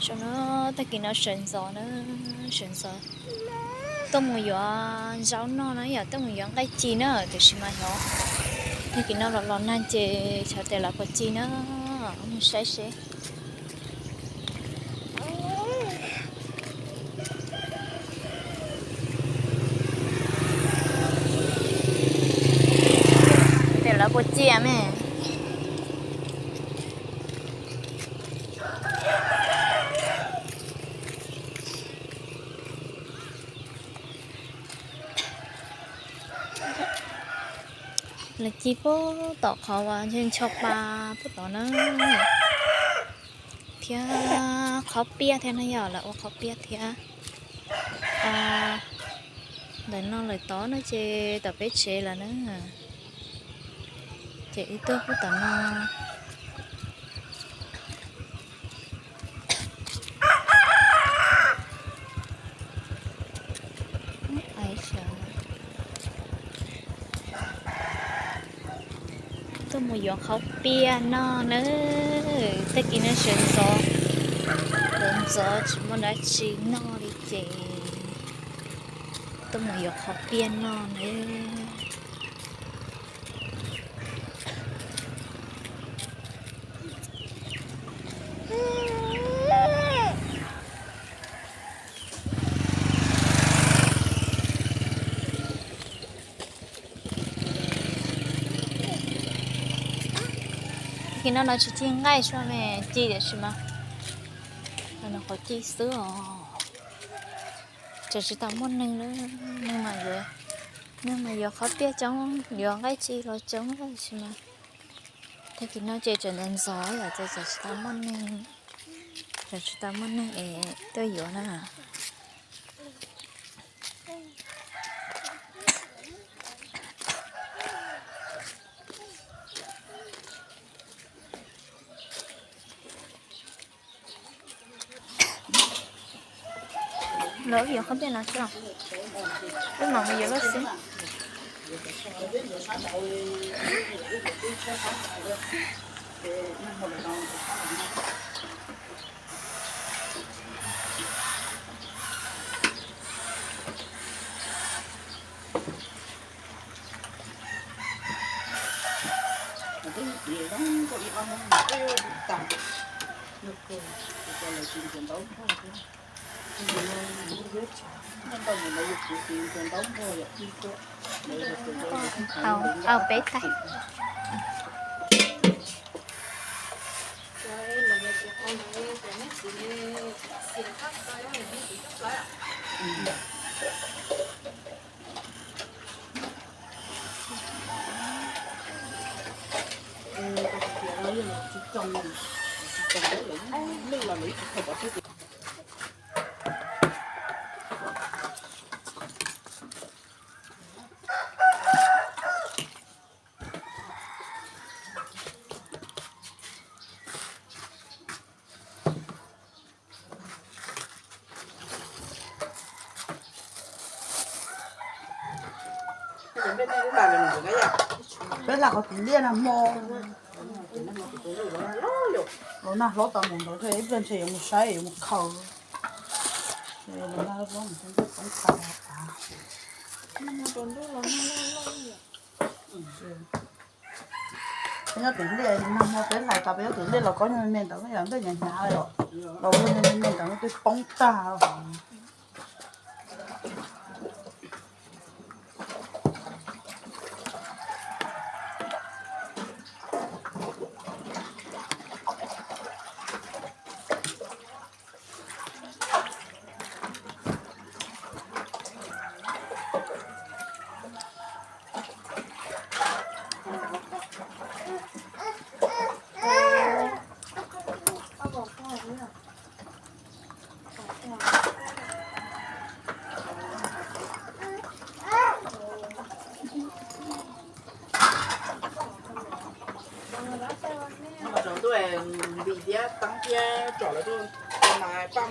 Tsaus no, tag kis no sawv ntxov na, sawv ntxov tuaj mus yuav zaub noj na yom, tuaj mus yuav nqaij ci na, tiam sis mas yog tag kis no los los nag ces xyov tes lawv puas ci na, mus saib seb tes lawv puas ci me. Lawv ci puag tom qhov uas ncho pa puag tod na, thiab qhov piaj thiab na yom, lawv ua qhov piaj thiab. Ntawm no lawm tod no ces tom peb tsev lawm na, ces wb tuaj puag tom no. Tuaj mus yuav qhov piaj noj nawb, tag kis no sawv ntxov, sawv ntxov tsis muaj dab tsi noj li ces tuaj mus yuav qhov piaj noj nawb. Kis no no tsis ci nqaij, tsuas me ci tiam sis mas no qhov ci xwb os. Tseem tsis tau muaj neeg, neeg mas yuav, neeg mas yuav qhov piaj coob, yuav nqaij ci los coob tiam sis mas tag kis no ces tseem ntxov ntxov yom, ces tseem tsis tau muaj neeg, tseem tsis tau muaj neeg es tuaj yuav na. Lawv yuav qhov piaj no xwb, wb mam mus yuav lawm xwb. Au peb tais. Peb hla qhov kwv liaj nag hmo, los nag hlob tas mus ntawd thiaj ib pliag ntshe yuav mus saib yuav mus khaws. Los nag hlob mus poob tas. Peb nyob tim liaj, nag hmo peb hlais tas peb nyob tim liaj los kob nyuag me ntawd yog ntej hnyav hnyav li os. Los ua me me ntawd twb poob tag. Ntuj, npis thiab teeb thiab tsom lawv tuaj mas paj